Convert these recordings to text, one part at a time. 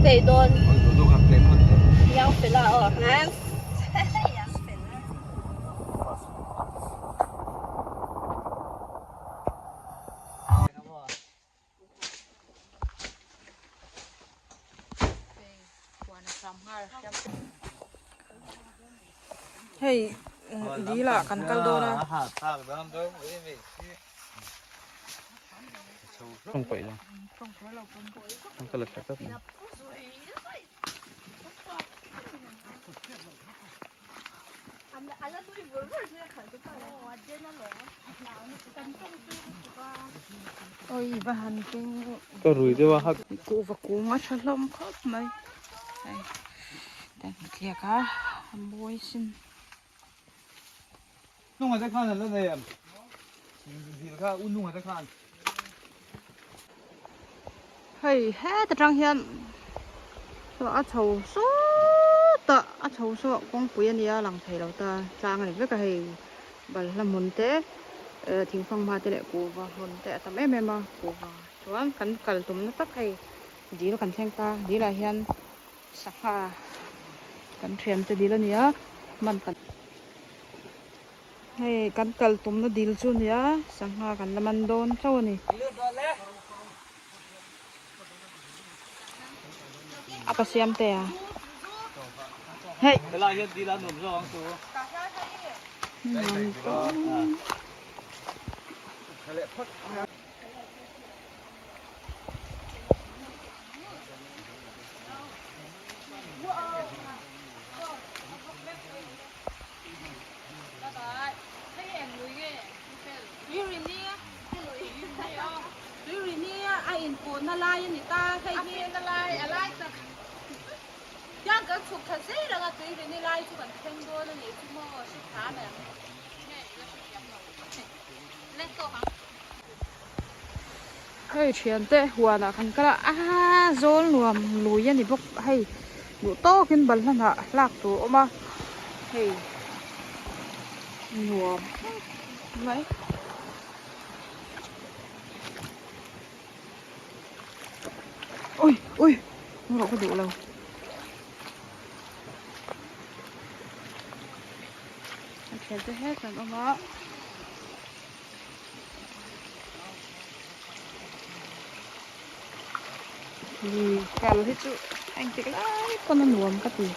play dawn. Young fella aw. Young fella. Hei dil ah kan kal dawn a. Oi va han keng Ka rui deuh a hak. Kuhva kung a tha hlawm khawp mai. Hei tan tliak a a mawi sin. Hnungah te khan an la nei em? Dil kha u hnungah te khan. Hei heta tang hian a chho sawt a a chho saw kawngpui a nia lang thei lo ta tlang a ni vek a hei balhla hmun te eh thingfang hma te leh kuhva hmun te a tam em em a kuhva chuan kan kal tumna tak hei dil kan thleng ta dil ah hian sangha kan thian te dil a ni a hman kan. Hei kan kal tumna dil chu a nia sangha kan la man dawn chauh a ni. A pa siam te a. Hei. Helai hian dil a nuam zawk ang chu. Nuam dawn. Hei thiante huanah kan kal a aa zawl nuam lui a ni bawk hei duh tawkin balhla hnah hlak tur a awm a hei nuam mai. Ui ui rawh ka duh lo. A thiante het an awm a. Lui kal hi chu engtik lai pawn a nuam ka ti.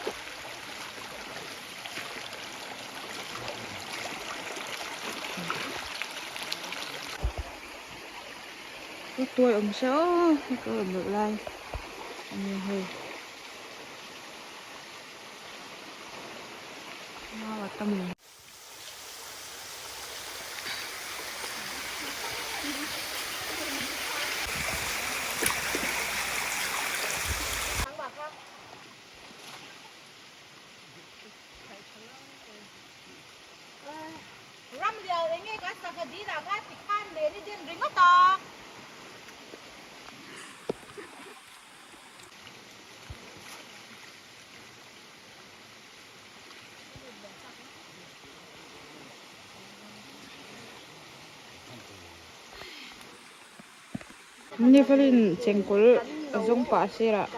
Ka tuai awm se aw ka tuai awm loh lai a nia hei. Mau a tam lo. Nifelin chengkawl a zawng pah sirah.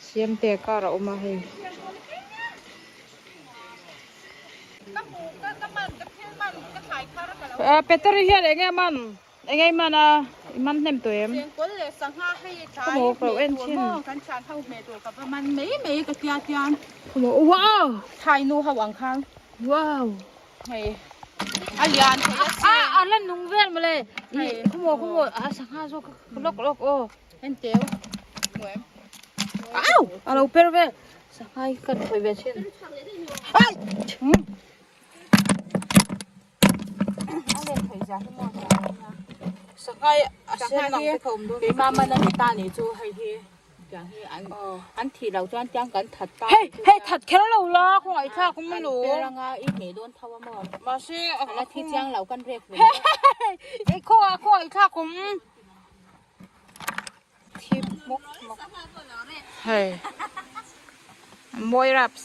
Siamte car a awm a hei. Peter hian enge a man? Enge i man a? I man hnem tawh em? Chengkawl leh sangha hei thlai Khawmaw en thin. Kan thian ho hmeh tur ka va man mai mai ka tia tian. Khawmaw wow! Thlai nu ho ang khan. Wow! Hei a lian thei a si. A a la nung vel mawle. I khawmaw khawmaw a sangha zawk ka lawk lawk aw. En teu. Hmu em? Au! A lo per vel. Sangha hi kan khawi ve thin. Ai! Sanghai a sen lang te kha awm dawn. Keimah man a ni ta ni chu hei hi tiang hi an an thih loh chuan tiang kan that ta. Hei hei that kher lo la khawngaih thlak awm lo. An per anga i hmeh dawn tho a maw. Mahse a la thi chiang lo kan rek ve. Hei khawngaih khawngaih thlak awm. Thi hmawk hmawk. Hei mawi raps.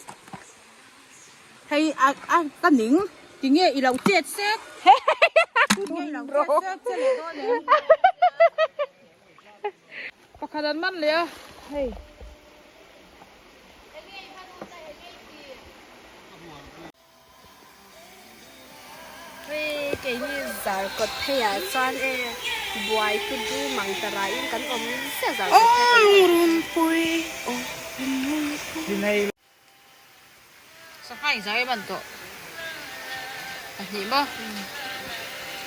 Hei a a ka ning tinge i lo chet sek. Pakhat an man leh a hei. Hei keini zar kawt phei ah chuan e buai chu du mang ta rah in kan awm ziah zar kawt phei ah kan awm. Sangha in zai man tawh pahnih maw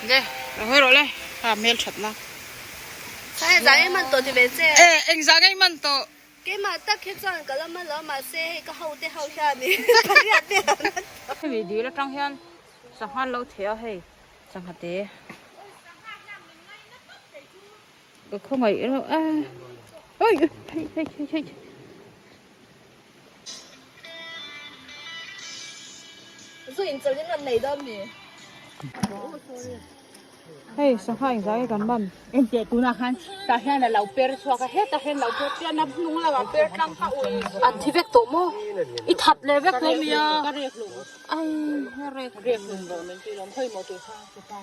le lo hawi rawh le kha hmel that na. Sangha zai man tawh ti ve che. E eng zai nge man tawh. Keimah tak hi chuan ka la man lo mahse hei ka ho te ho hian i ka riat vel an man tawh. Hemi dil atang hian sangha an lo theh a hei sangha te ka khawngaih reuh a oi hei hei hei hei. Zu in chawlh in rawn nei dawn mi? Hei sangha engzah nge kan man? Engteh tunah khan tah hian a lo per chhuak a, hetah hian lo per chian a hnung lamah per tlang kha ui. An thi vek tawh maw? I that leh vek tawh mi a? Ka rek hlum. Ai rek rek hlum rawh min tih lawm khawi maw tui kha chu pa.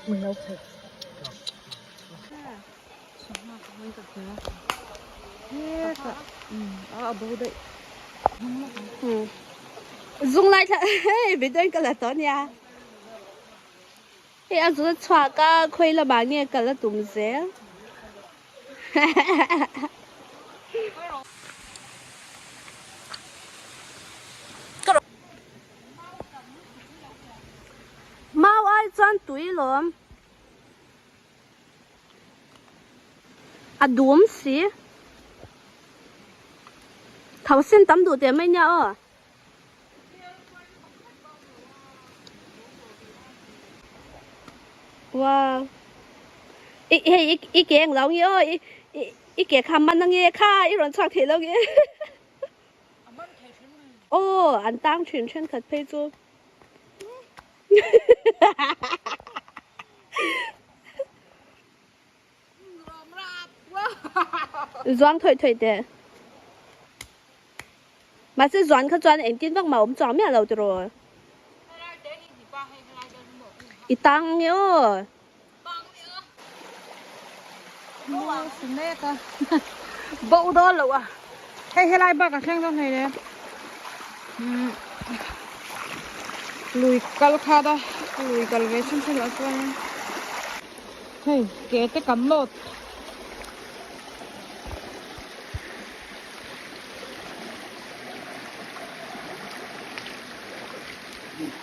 Min lo phei. Sangha ka hawi ka hria hetah a a bo daih Zung lai thla hei video in ka la tawh ania hei a zung a chhuak a khawi lamah nge ka la tum zel Mau ai chuan tui lawm. A dum si. Tho sin tam duh teh mai nia aw. Wow. I hei i i ke ang lo nge aw i i ke kha man ange kha i rawn chhuak thei lo nge. Aw an tang thin thenkhat phei chu. Zuang thawih thawih teh. Mahse zuan kha chuan engtin vak mah awm chuang miah lo tiraw. I tang ange aw. Bo dawn loh a hei helai bak a thleng dawn hleinem lui kal khat a lui kal ve chhun chhun lah chuan hei ke te kan nawt.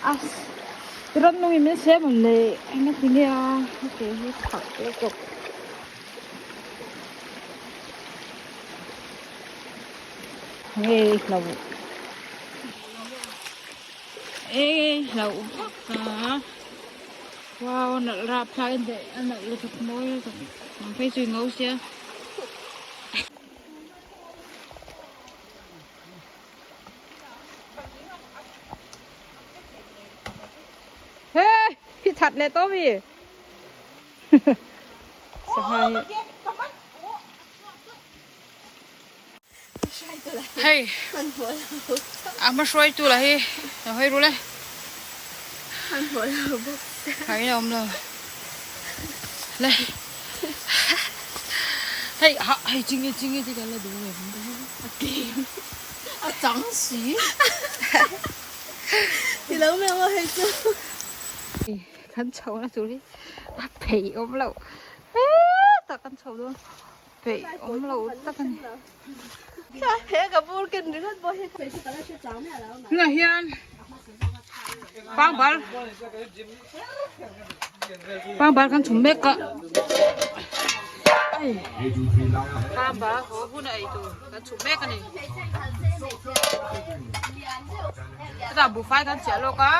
A ram nung in min siam ang le eng a ti nge a ke hi phah lutuk nge hlo e hlo vak a wow nalh rap thlak in teh a nalh lutuk mawi lutuk ang phei chu i ngo sia. He hi that leh tawh mi sangha hi hei a hma hruai tu lah hi lo hawi ru le hai a awm lo le hei ha hei chingi chingi te kan la duh ve A chang si. Ti lo mai ang hei chu. Kan chho na tur hi a phei awm loh hetah kan chho dawn phei awm loh tak a ni. He ka bur ken ringawt pawh hi Tunah hian pangbal pangbal kan chhum mek a pangbal haw hun a ei tur kan chhum mek a ni hetah buhfai kan chiah lawk a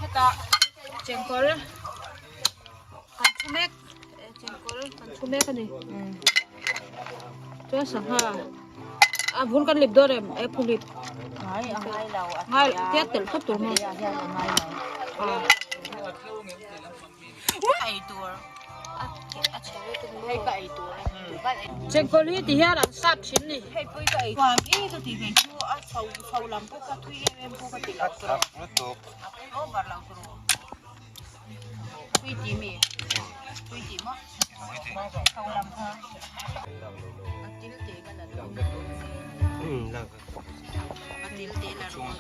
hetah chengkawl kan thu mek chengkawl kan thu mek a ni chuan sangha a vun kan lip dawn em e phulip ngai a ngai lo a ngai tia telh phawt tur maw hian a ngai lo a ei tur a chhe vek a ni hei ka ei tur chengkawl hi ti hian an sat thin ni hei pui ka ei huam i ka ti ve chu a. A chho chho lam pawh kha thui em em pawh ka ti lo tur a over lo tur tui ti mi tui ti maw chho lam kha a til te ka la dawn a til te la rawh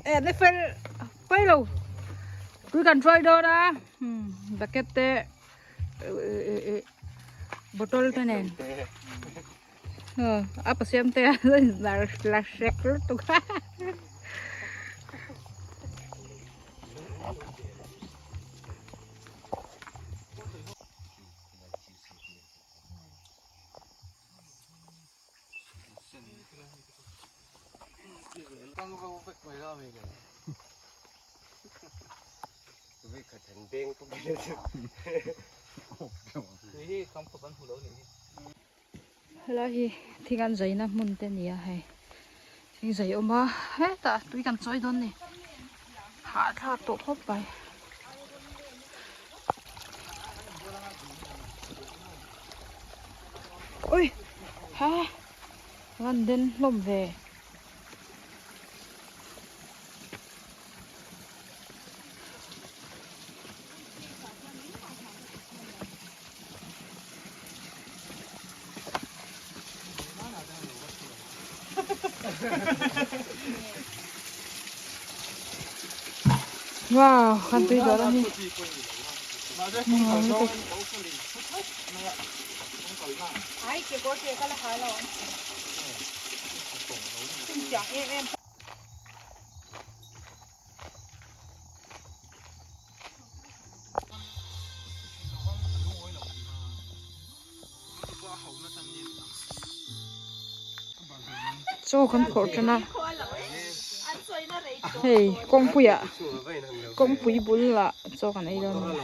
E ni fel pai lo tui kan hruai dawn a bucket te bottle te nen a pasiam te a la hrek lutuk a. Helai hi thing an zaina hmun te a ni a hei thing zai awm a hetah tui kan chawi dawn a ni hahthlak tawh khawp mai. Ui ha van den hlawm ve. Wow, kan tui dawn a ni. Chaw kan phawrh tan a hei kawngpuiah kawngpui bulah chaw kan ei dawn a ni.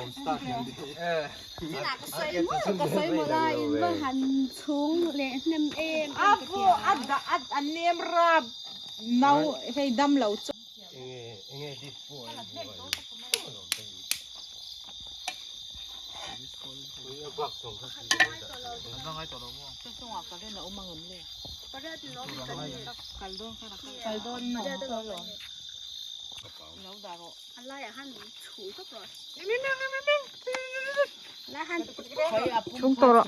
Chhung tawh rawh.